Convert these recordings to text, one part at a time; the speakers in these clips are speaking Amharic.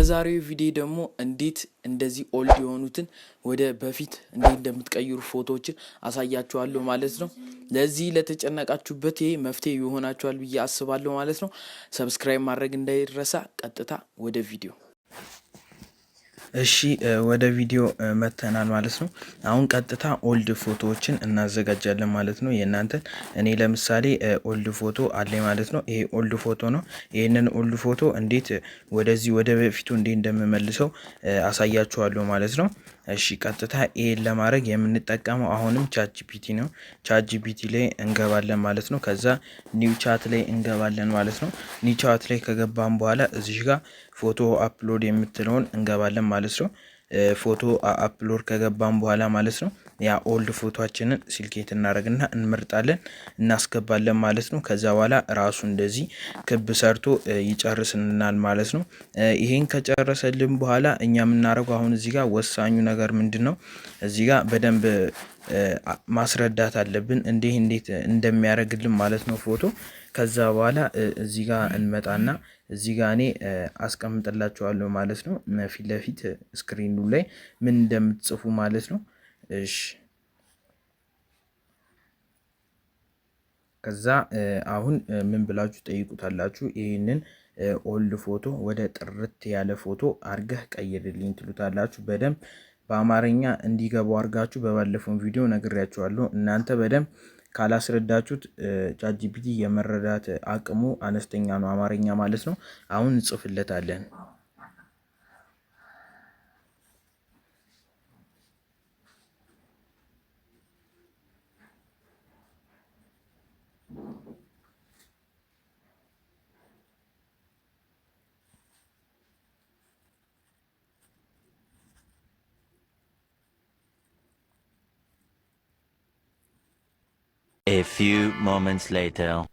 በዛሬው ቪዲዮ ደግሞ እንዴት እንደዚህ old የሆኑትን ወደ በፊት እንዴት እንደምትቀይሩ ፎቶዎችን አሳያችኋለሁ ማለት ነው። ለዚህ ለተጨነቃችሁበት ይሄ መፍትሄ ይሆናችኋል ብዬ አስባለሁ ማለት ነው። Subscribe ማድረግ እንዳይረሳ። ቀጥታ ወደ ቪዲዮ። እሺ፣ ወደ ቪዲዮ መተናል ማለት ነው። አሁን ቀጥታ old ፎቶዎችን እናዘጋጃለን ማለት ነው። የእናንተን እኔ ለምሳሌ old ፎቶ አለኝ ማለት ነው። ይሄ old ፎቶ ነው። ይህንን old ፎቶ እንዴት ወደዚህ ወደ በፊቱ እንዴት እንደምመልሰው አሳያችኋለሁ ማለት ነው። እሺ፣ ቀጥታ ይሄን ለማድረግ የምንጠቀመው አሁንም ChatGPT ነው። ChatGPT ላይ እንገባለን ማለት ነው። ከዛ new chat ላይ እንገባለን ማለት ነው። New chat ላይ ከገባን በኋላ እዚህ ጋር photo upload የምትለውን እንገባለን ማለት ነው። Photo upload ከገባን በኋላ ማለት ነው፣ ያ old ፎቶችንን select እናደርግና እንመርጣለን፣ እናስገባለን ማለት ነው። ከዛ በኋላ ራሱ እንደዚህ ክብ ሰርቶ ይጨርስልናል ማለት ነው። ይሄን ከጨረሰልን በኋላ እኛ የምናደርገው አሁን እዚህ ጋር ወሳኙ ነገር ምንድን ነው? እዚህ ጋር በደንብ ማስረዳት አለብን እንዲህ እንዴት እንደሚያደርግልን ማለት ነው ፎቶ። ከዛ በኋላ እዚህ ጋር እንመጣና እዚህ ጋር እኔ አስቀምጥላችኋለሁ ማለት ነው። ፊት ለፊት screen ኑ ላይ ምን እንደምትጽፉ ማለት ነው። እሺ፣ ከዛ አሁን ምን ብላችሁ ጠይቁታላችሁ? ይህንን old ፎቶ ወደ ጥርት ያለ ፎቶ አርገህ ቀይርልኝ ትሉታላችሁ። በደንብ በአማርኛ እንዲገባው አርጋችሁ በባለፈው ቪዲዮ ነግሬያችኋለሁ። እናንተ በደንብ ካላስረዳችሁት ChatGPT የመረዳት አቅሙ አነስተኛ ነው፣ አማርኛ ማለት ነው። አሁን እንጽፍለታለን። A few moments later.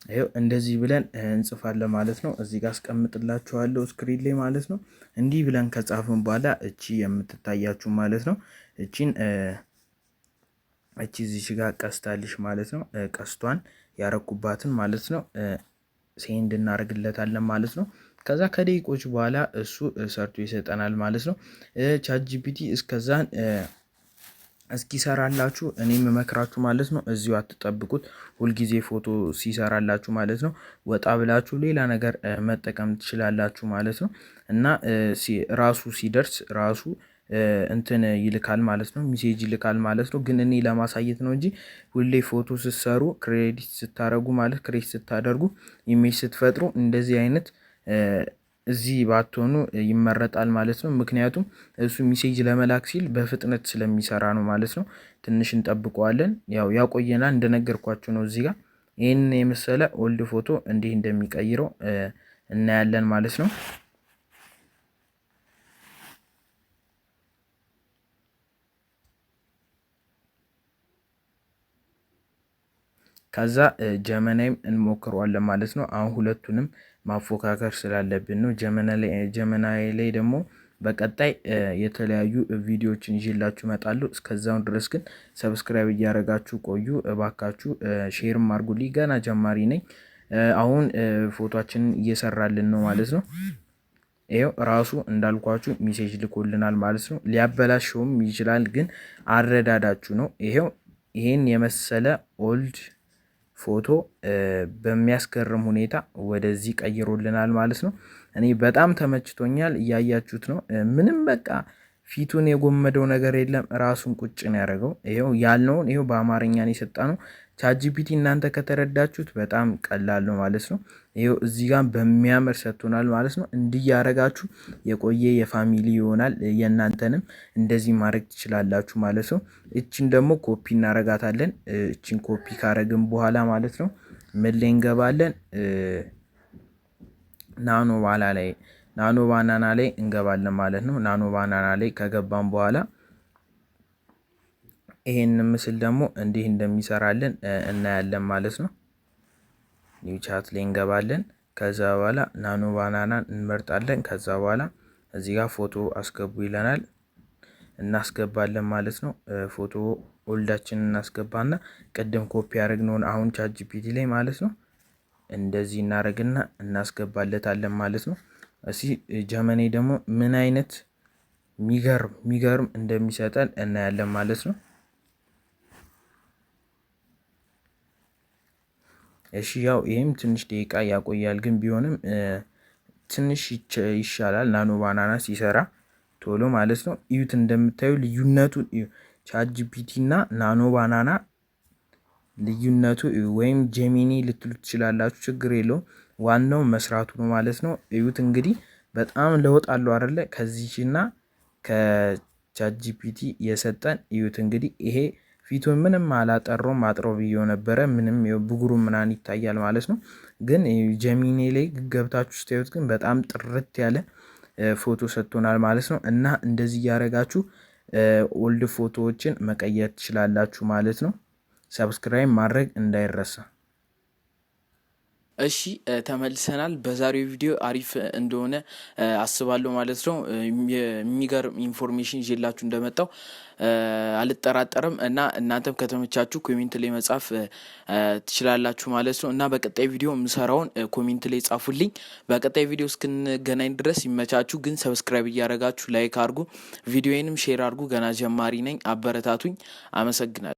ይኸው እንደዚህ ብለን እንጽፋለን ማለት ነው። እዚህ ጋር አስቀምጥላችኋለሁ screen ላይ ማለት ነው። እንዲህ ብለን ከጻፍን በኋላ እቺ የምትታያችሁ ማለት ነው። እቺ እዚች ጋር ቀስታልሽ ማለት ነው። ቀስቷን ያረኩባትን ማለት ነው send እናደርግለታለን ማለት ነው። ከዛ ከደቂቆች በኋላ እሱ ሰርቶ ይሰጠናል ማለት ነው። ChatGPT እስከዛን እስኪሰራላችሁ እኔ የምመክራችሁ ማለት ነው፣ እዚሁ አትጠብቁት። ሁልጊዜ ፎቶ ሲሰራላችሁ ማለት ነው ወጣ ብላችሁ ሌላ ነገር መጠቀም ትችላላችሁ ማለት ነው። እና ራሱ ሲደርስ ራሱ እንትን ይልካል ማለት ነው፣ message ይልካል ማለት ነው። ግን እኔ ለማሳየት ነው እንጂ ሁሌ ፎቶ ስትሰሩ፣ create ስታደርጉ ማለት create ስታደርጉ፣ image ስትፈጥሩ እንደዚህ አይነት እዚህ ባትሆኑ ይመረጣል ማለት ነው። ምክንያቱም እሱ message ለመላክ ሲል በፍጥነት ስለሚሰራ ነው ማለት ነው። ትንሽ እንጠብቀዋለን። ያው ያቆየናል፣ እንደነገርኳችሁ ነው። እዚህ ጋር ይህንን የመሰለ old ፎቶ እንዲህ እንደሚቀይረው እናያለን ማለት ነው። ከዛ Gemini ም እንሞክረዋለን ማለት ነው። አሁን ሁለቱንም ማፎካከር ስላለብን ነው። Gemini ላይ ደግሞ በቀጣይ የተለያዩ ቪዲዮዎችን ይዤላችሁ እመጣለሁ። እስከዛውን ድረስ ግን subscribe እያደረጋችሁ ቆዩ እባካችሁ፣ share ም አድርጉልኝ። ገና ጀማሪ ነኝ። አሁን ፎቶችንን እየሰራልን ነው ማለት ነው። ይኸው ራሱ እንዳልኳችሁ message ልኮልናል ማለት ነው። ሊያበላሸውም ይችላል፣ ግን አረዳዳችሁ ነው። ይሄው ይሄን የመሰለ old ፎቶ በሚያስገርም ሁኔታ ወደዚህ ቀይሮልናል ማለት ነው። እኔ በጣም ተመችቶኛል። እያያችሁት ነው። ምንም በቃ ፊቱን የጎመደው ነገር የለም። ራሱን ቁጭ ነው ያደረገው። ይኸው ያልነውን ይኸው በአማርኛ ነው የሰጠነው። ChatGPT እናንተ ከተረዳችሁት በጣም ቀላል ነው ማለት ነው። ይኸው እዚህ ጋር በሚያምር ሰጥቶናል ማለት ነው። እንዲህ ያደረጋችሁ የቆየ የ family ይሆናል። የእናንተንም እንደዚህ ማድረግ ትችላላችሁ ማለት ነው። እችን ደግሞ ኮፒ እናረጋታለን። እችን ኮፒ ካረግን በኋላ ማለት ነው ምን ላይ እንገባለን? Nano Banana ላይ እንገባለን ማለት ነው። Nano Banana ላይ ከገባን በኋላ ይሄን ምስል ደግሞ እንዲህ እንደሚሰራልን እናያለን ማለት ነው። New chat ላይ እንገባለን። ከዛ በኋላ Nano Banana ን እንመርጣለን። ከዛ በኋላ እዚህ ጋር ፎቶ አስገቡ ይለናል። እናስገባለን ማለት ነው። ፎቶ old ኣችንን እናስገባና ቅድም ኮፒ ያደረግነውን አሁን ChatGPT ላይ ማለት ነው፣ እንደዚህ እናደርግና እናስገባለታለን ማለት ነው። እስኪ Gemini ደግሞ ምን አይነት ሚገርም ሚገርም እንደሚሰጠን እናያለን ማለት ነው። እሺ፣ ያው ይህም ትንሽ ደቂቃ ያቆያል፣ ግን ቢሆንም ትንሽ ይሻላል Nano Banana ሲሰራ ቶሎ ማለት ነው። እዩት፣ እንደምታዩ ልዩነቱን እዩ። ChatGPT እና Nano Banana ልዩነቱ፣ ወይም Gemini ልትሉ ትችላላችሁ፣ ችግር የለውም። ዋናው መስራቱ ነው ማለት ነው። እዩት እንግዲህ በጣም ለውጥ አለው አይደለ? ከዚች እና ከ ChatGPT የሰጠን እዩት እንግዲህ። ይሄ ፊቱን ምንም አላጠረውም፣ አጥሮ ብዬው ነበረ። ምንም ብጉሩ ምናምን ይታያል ማለት ነው። ግን Gemini ላይ ገብታችሁ ስታዩት ግን በጣም ጥርት ያለ ፎቶ ሰጥቶናል ማለት ነው። እና እንደዚህ እያደረጋችሁ old ፎቶዎችን መቀየር ትችላላችሁ ማለት ነው። Subscribe ማድረግ እንዳይረሳ። እሺ፣ ተመልሰናል። በዛሬው ቪዲዮ አሪፍ እንደሆነ አስባለሁ ማለት ነው። የሚገርም information ይዤላችሁ እንደመጣው አልጠራጠርም እና እናንተም ከተመቻችሁ comment ላይ መጻፍ ትችላላችሁ ማለት ነው። እና በቀጣይ ቪዲዮ የምሰራውን comment ላይ ጻፉልኝ። በቀጣይ ቪዲዮ እስክንገናኝ ድረስ ይመቻችሁ። ግን subscribe እያደረጋችሁ like አድርጉ፣ ቪዲዮዬንም share አድርጉ። ገና ጀማሪ ነኝ፣ አበረታቱኝ። አመሰግናለሁ።